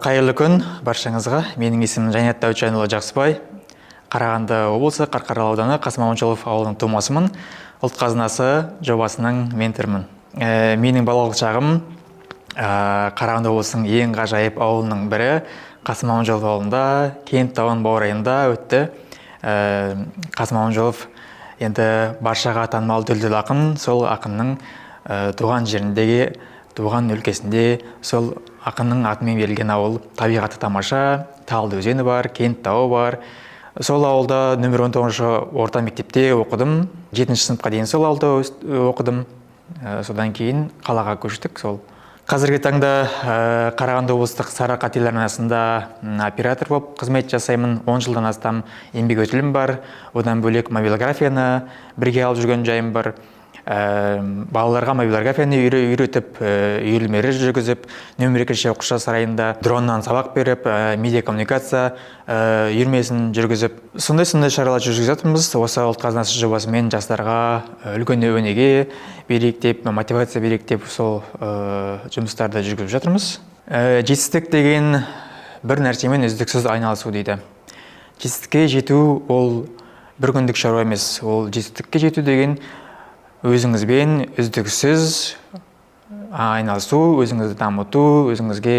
Қайырлы күн баршаңызға. Менің есімім Жәният Дәуітжанұлы Жақсыбай. Қарағанды облысы, Қарқаралы ауданы, Қасым Аманжолов ауылының тумасымын. Ұлт қазынасы жобасының менторымын. Менің балалық шағым Қарағанды облысының ең ғажайып ауылының бірі Қасым Аманжолов ауылында, Кент тауының баурайында өтті. Қасым Аманжолов енді баршаға танымал дүлдүл ақын, сол ақынның туған жеріндегі, туған өлкесінде сол ақынның атымен берілген ауыл. Табиғаты тамаша, Талды өзені бар, Кент тауы бар. Сол ауылда нөмір 19 орта мектепте оқыдым. 7 сыныпқа дейін сол ауылда оқыдым. Содан кейін қалаға көштік. Сол қазіргі таңда Қарағанды облыстық Сарыарқа телеарнасында оператор болып қызмет жасаймын. 10 жылдан астам еңбек өтілім бар. Одан бөлек мобилографияны бірге алып жүрген жайым бар. Балаларға мобилографияны үйретіп, үйірмелер жүргізіп, нөмір 2 оқушылар сарайында дроннан сабақ беріп, медиа коммуникация үйірмесін жүргізіп, сондай-сондай шаралар жүргізіп жатырмыз. Осы Ұлт қазынасы жобасымен жастарға үлкен өнеге берейік деп, мотивация берейік деп сол жұмыстарды жүргізіп жатырмыз. Жетістік деген бір нәрсемен үздіксіз айналысу дейді. Жетістікке жету ол бір күндік шаруа емес. Ол жетістікке жету деген өзіңізбен үздіксіз айналысу, өзіңізді дамыту, өзіңізге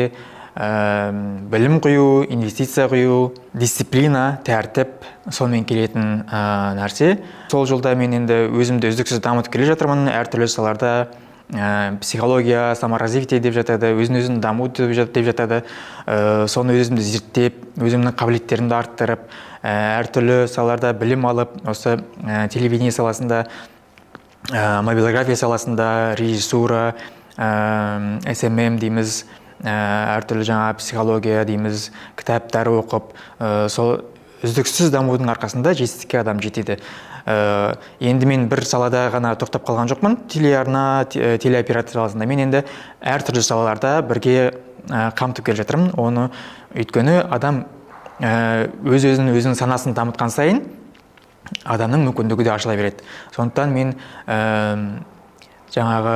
білім құю, инвестиция құю, дисциплина, тәртіп, сонымен келетін нәрсе. Сол жолда мен енді өзімді үздіксіз дамытып келе жатырмын. Әртүрлі салаларда, психология, саморазвитие деп жатады, өзін-өзін даму деп жатады. Соны өзімді зерттеп, өзімнің қабілеттерімді арттырып, әртүрлі салаларда білім алып, осы телевидение саласында, мобилография саласында, режиссура, SMM дейміз, әртүрлі жаңа психология дейміз, кітаптар оқып, сол үздіксіз дамудың арқасында жетістікке адам жетеді. Енді мен бір салада ғана тоқтап қалған жоқпын, телеарна, телеоператор саласында. Мен енді әртүрлі салаларда бірге қамтып келе жатырмын. Оны өйткені адам өз-өзін, өзінің санасын дамытқан сайын адамның мүмкіндігі де ашыла береді. Сондықтан мен жаңағы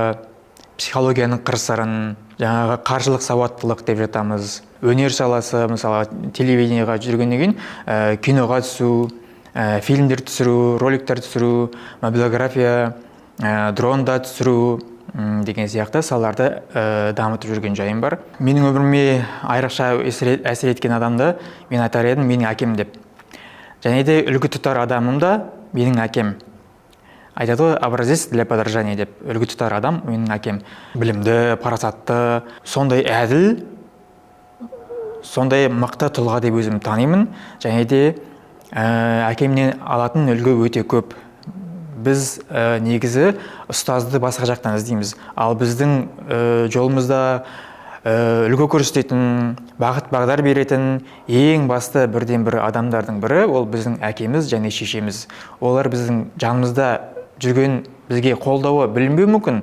психологияның қыр-сырын, жаңағы қаржылық сауаттылық деп жатамыз, өнер саласы, мысалы телевидениеға жүргеннен кейін, киноға түсу, фильмдер түсіру, роликтер түсіру, мобилография, дронда түсіру деген сияқты салаларды дамытып жүрген жайым бар. Менің өміріме айрықша әсер еткен адамды мен айтар едім, менің әкем деп. Және де үлгі тұтар адамым да менің әкем. Айтады ғой, образец для подражания деп. Үлгі тұтар адам менің әкем. Білімді, парасатты, сондай әділ, сондай мықты тұлға деп өзім танимын. Және де әкемнен алатын үлгі өте көп. Біз негізі ұстазды басқа жақтан іздейміз. Ал біздің жолымызда үлгі көрсететін, бағыт бағдар беретін ең басты бірден бір адамдардың бірі ол біздің әкеміз және шешеміз. Олар біздің жанымызда жүрген, бізге қолдауы білінбеуі мүмкін.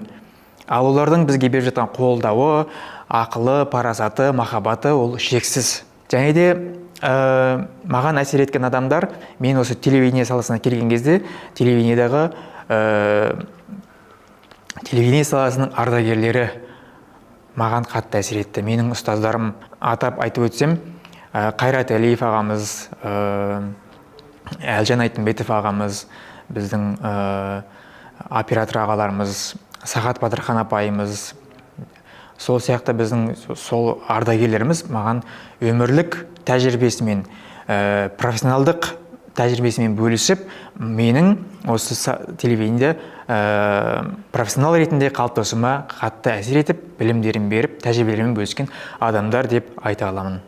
Ал олардың бізге беріп жатқан қолдауы, ақылы, парасаты, махаббаты ол шексіз. Және де маған әсер еткен адамдар, мен осы телевидение саласына келген кезде телевидениедағы, телевидение саласының ардагерлері маған қатты әсер етті. Менің ұстаздарым, атап айтып өтсем, Қайрат Әлиев ағамыз, Әлжан Айтымбетов ағамыз, біздің оператор ағаларымыз, Сағат Батырхан апайымыз, сол сияқты біздің сол ардагерлеріміз маған өмірлік тәжірибесімен, профессионалдық тәжірибесімен бөлісіп, менің осы телевидениеде профессионал ретінде қалыптасуыма қатты әсер етіп, білімдерін беріп, тәжірибелерімен бөліскен адамдар деп айта аламын.